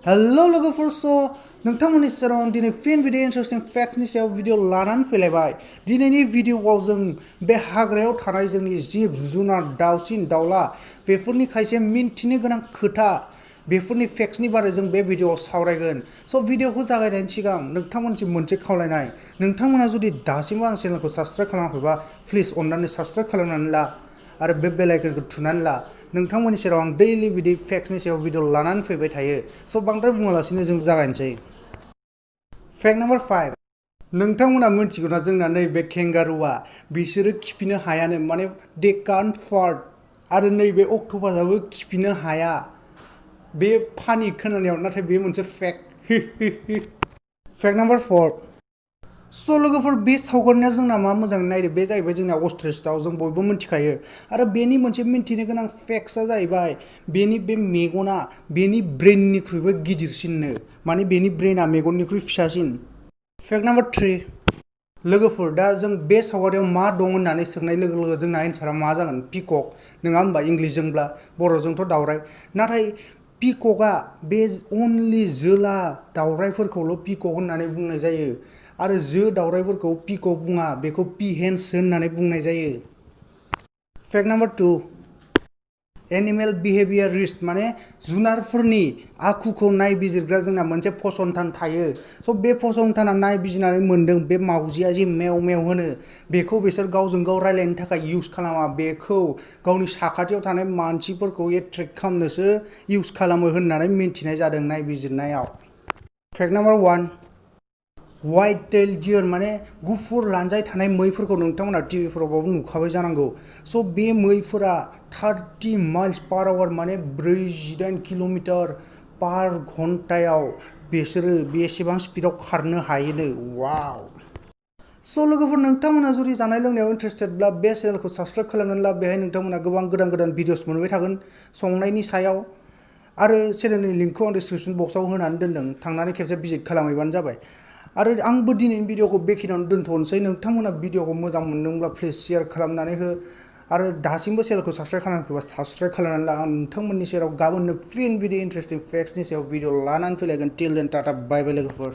Hello लोगोफोर नोंथांमोननि सेराव दिनै फिन भिडिअ इन्टारेस्टिं फैक्ट्सनि सायाव भिडिअ लानानै फैलायबाय। दिनैनि भिडिअआव जों बे हाग्रायाव थानाय जोंनि जिब जुनार दाउसिन दाउला बेफोरनि खायसे मिन्थिनो गोनां खोथा बेफोरनि फैक्ट्सनि बारै जों बे भिडिअआव सावरायगोन। भिडिअखौ जागायनायनि सिगां नोंथांमोनसिम मोनसे खावलायनाय, नोंथांमोना जुदि दासिमबो आं चेनेलखौ साबस्क्राइब खालामाखैबा प्लिज अननानै साबस्क्राइब खालामनानै ला आरो बे बेल आइकनखौ थुनानै ला। नोंथांमोननि सेराव आं दैलि बिदि फैक्ट्सनि सायाव भिडिअ लानानै फैबाय थायो। बांद्राय बुङालासिनो जों जागायनोसै। फैक्ट नम्बर 5, नोंथांमोना मिथिगौना जोंना नैबे केंगारुआ बिसोरो खिफिनो हायानो, माने दे कान्ट फार्ट, आरो नैबे अक्ट'पासआबो खिफिनो हाया। बे फानि खोनानायाव, नाथाय बे मोनसे फैक्ट। फैक्ट नम्बर 4, लोगोफोर बे सावगारिया जोंना मा मोजाङै नायदो, बे जाहैबाय जोंना अस्ट्रिच दाउ, जों बयबो मिथिखायो। आरो बेनि मोनसे मिन्थिनो गोनां फैक्ट्सआ जाहैबाय बेनि बे मेगना बेनि ब्रेननिख्रुइबो गिदिरसिननो, माने बेनि ब्रेना मेगननिख्रुइ फिसासिन। फैक्ट नम्बर 3, लोगोफोर दा जों बे सावगारियाव मा दं होननानै सोंनाय लोगो लोगो जोंना एन्सारा मा जागोन? पिकक, नङा होमबा? इंलिसजोंब्ला, बर'जोंथ' दावराय। नाथाय पिककआ बे अनलि जोला दावरायफोरखौल' पिकक होननानै बुंनाय जायो, आरो जो दावरायफोरखौ पिकक बुङा, बेखौ पिहेन्स होननानै बुंनाय जायो। फैक्ट नम्बर 2, एनिमेल बिहेवियरिस्ट, माने जुनारफोरनि आखुखौ नायबिजिरग्रा जोंना मोनसे फसंथान थायो। बे फसंथाना नायबिजिरनानै मोनदों बे मावजिया जि मेव मेव होनो, बेखौ बिसोर गावजों गाव रायलायनो थाखाय इउज खालामा, बेखौ गावनि साखाथियाव थानाय मानसिफोरखौ एट्रेक्ट खालामनोसो इउज खालामो होननानै मिन्थिनाय जादों नायबिजिरनायाव। फैक्ट नम्बर 1, व्हाइट टेल डियर, माने गुफुर लानजाय थानाय मैफोरखौ नोंथांमोना टिभिफोरावबाबो नुखाबाय जानांगौ। बे मैफोरा 30 माइल्स पार आवार, माने 48 किल'मिटार पार घन्टायाव बिसोरो बेसेबां स्पिडाव खारनो हायोनो। वाव! लोगोफोर नोंथांमोना जुदि जानाय लोंनायाव इन्टारेस्टेडब्ला बे चेनेलखौ साबस्क्राइब खालामनानै ला। बेहाय नोंथांमोना गोबां गोदान गोदान भिडिअस मोनबाय थागोन संनायनि सायाव, आरो चेनेलनि लिंकखौ आं डिसक्रिपसन बक्सआव होनानै दोनदों, थांनानै खेबसे भिजिट खालामहैबानो जाबाय। आरो आंबो दिनैनि भिडिअखौ बेखिनियावनो दोनथ'नोसै। नोंथांमोना भिडिअखौ मोजां मोनदोंब्ला प्लिज शेयार खालामनानै हो, आरो दासिमबो चेनेलखौ साबस्क्राइब खालामाखैबा साबस्क्राइब खालामनानै ला। आं नोंथांमोननि सेराव गाबोननो फिन भिडिअ इन्टारेस्टिं फैक्ट्सनि सायाव भिडिअ लानानै फैलायगोन। टिल देन टाटा बाय बाय लोगोफोर।